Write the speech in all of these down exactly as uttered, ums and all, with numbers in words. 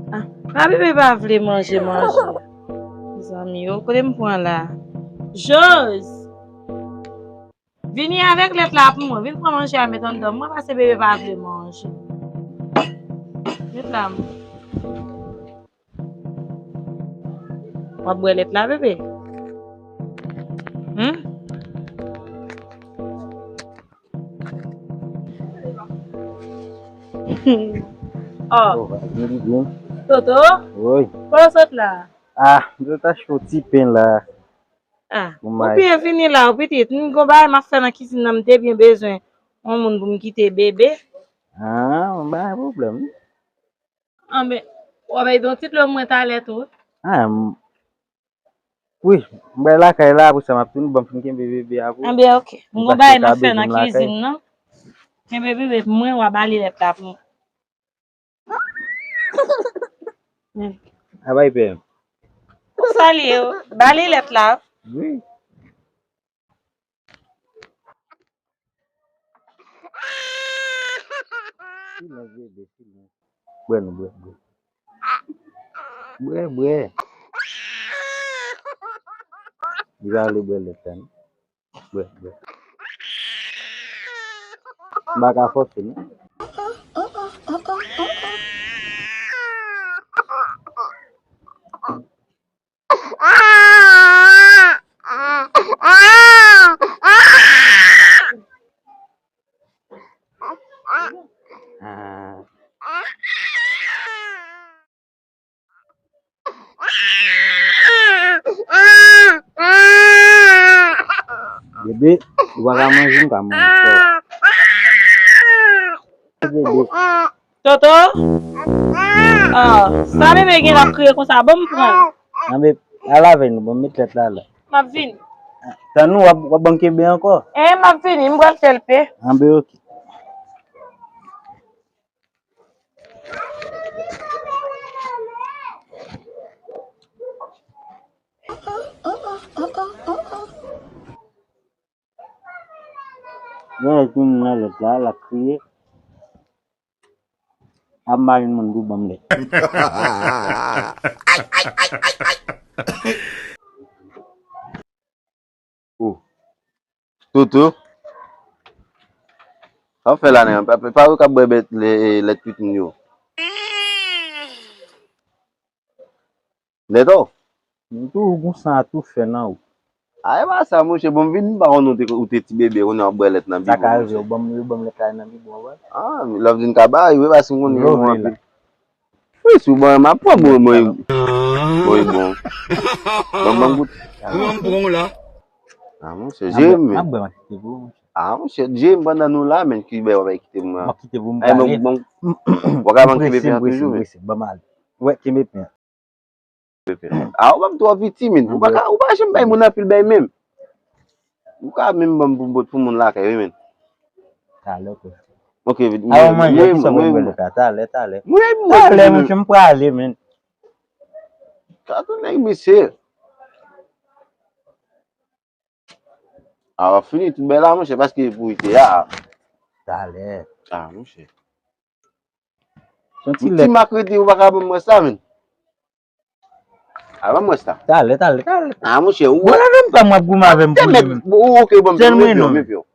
Ah, pa bebe pa vle manje, manje. Zanmi yo, kote m pran la? Jose! Vini avèk lèt la pou mwen. Vin pran manje a met anndan. Mwen pase bebe pa vle manje. Met la. W ap bwè lèt la, bebe? Hmm? Oh. Oh, vin di byen. Toto? Wi. Kote w sot la? Ah, m sot achte yon ti pen la. Ah, ou byen vini la, ou pitit. M gon bagay m ap fè nan kizin nan, m te byen bezwen yon moun pou m kite bebe. Ah, m pa gen pwoblèm. Anben, w ap bay don ti dlo mwen talè tou. Ah, m, wi, m bay lakay la, apre sa m ap tounen, ban m fin kenbe bebe a pou ou. Anben, oke. M gon bagay m ap fè nan kizin nan. Kenbe bebe pou mwen, w a ba li lèt la pou mwen. A bay pè. Ou salye yo. Ba li lèt la. Wi. Silans, bebe, silans. Bwè non, bwè, bwè. Bwè, bwè. Li pa vle bwè lèt la, non. Bwè, bwè. M pa ka fòse, non. Bebe, ou pa ka manje, m ka manje. Bebe. Toto? Ah, sa bebe gen l ap kriye konsa? Ban m pran l. Anben, al avè nou, ban m met lèt la la. M ap vini. Tann ou, w ap, w ap ban m kenbe ankò? Eh, m ap vini, m pral fè l pe. Anben, oke. Lè l tounen nan lèt la, l ap kriye. Ap mari moun pou ban m lèt. Oh. Toto. Sa w fè la, nèg? Pa, pa, pa ou k ap bwè bèt lè, lèt pitit moun yo. Lèt ou? M tou gon san a tou fè nan ou. A, e pa sa, monchè, bon, m vin, m pa konn ou te, ou te ti bebe, kounye a w ap bwè lèt nan bibwon, monchè. Sa ka rive, yo ban m, yo ban m lèt la nan bibwon, wè. Ah, lè w vin ka ba, wi, paske m konnen yo anpil. Wi, si w ban m, m ap pran, bon, bon, bon, bon. Ban m, ban m goute. Ou an pran w la. Ah, monchè, je m. M ap bwè, m ap kite pou ou, monchè. Ah, monchè, je m pandan nou la, men ki bè w ap kite m la. M ap kite pou m prale. Bon, w ka ban m kenbe pen an toujou, men. M prese, m prese, m prese. Ban m ale. Wè, kenbe pen an. A, ou pa m twò piti, men. Ou pa ka, ou pa janm bay moun anpil bay menm. Ou ka menm ban m pou bòt pou moun lakay, wi, men. Talè, oke. Oke, mwen, mwen, mwen, mwen. Talè, talè. Mwen, mwen, talè, monchè, m prale, men. Sa tou nèg mesye. A, w ap fini tout bèl la, monchè, paske pou ite a. Talè. A, monchè. Yon ti lèt. Ti mak rete, ou pa ka ban m rès la, men. A, ban m rès la. Talè, talè, talè. A, monchè, ou wè. Bon, la menm pa m w ap goumen avè m pou li menm. Bon, oke, ban m, men pyo, men pyo.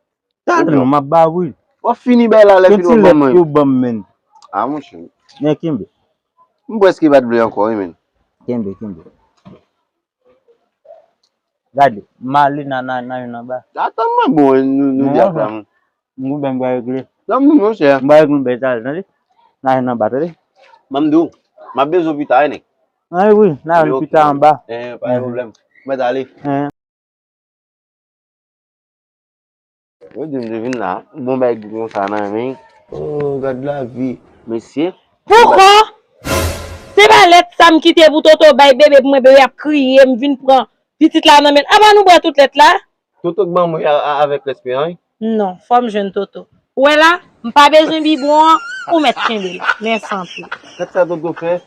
Talè, non, m ap ba w, wi. W ap fini bèl la, lè fini w ap ban m. Yon ti lèt yo ban m, men. A, monchè. Men kenbe. M prèske pa t vle ankò, wi, men. Kenbe, kenbe. Gade, m ale nan, nan, nan youn anba. Atann mwen, bon, nou, nou di ap la, m gon bèl m pral regle. Non, non, monchè. M pral regle yon bèl talè, tande? Nan youn anba, tande? Ban m di w, m ap bezwen w pita, wi, nèg. An, wi, nan youn pita anba. Eh, pa gen pwoblèm. Mwen t ale. Yo di m te vin la, bon bagay konsa nan men. Oh, gad lavi. Mesye. Poko! Se pa lèt sa m kite pou Toto bay bebe pou mwen, bebe ap kriye, m vin pran pitit la nan men l. Apa nou bwè tout lèt la? Toto k ban mwen a, a, avèk respè an, wi. Non, fò m jwenn Toto. Ou wè la, m pa bezwen bibwon an, ou mèt kenbe l. Mèsi anpil. Gad sa Toto fè.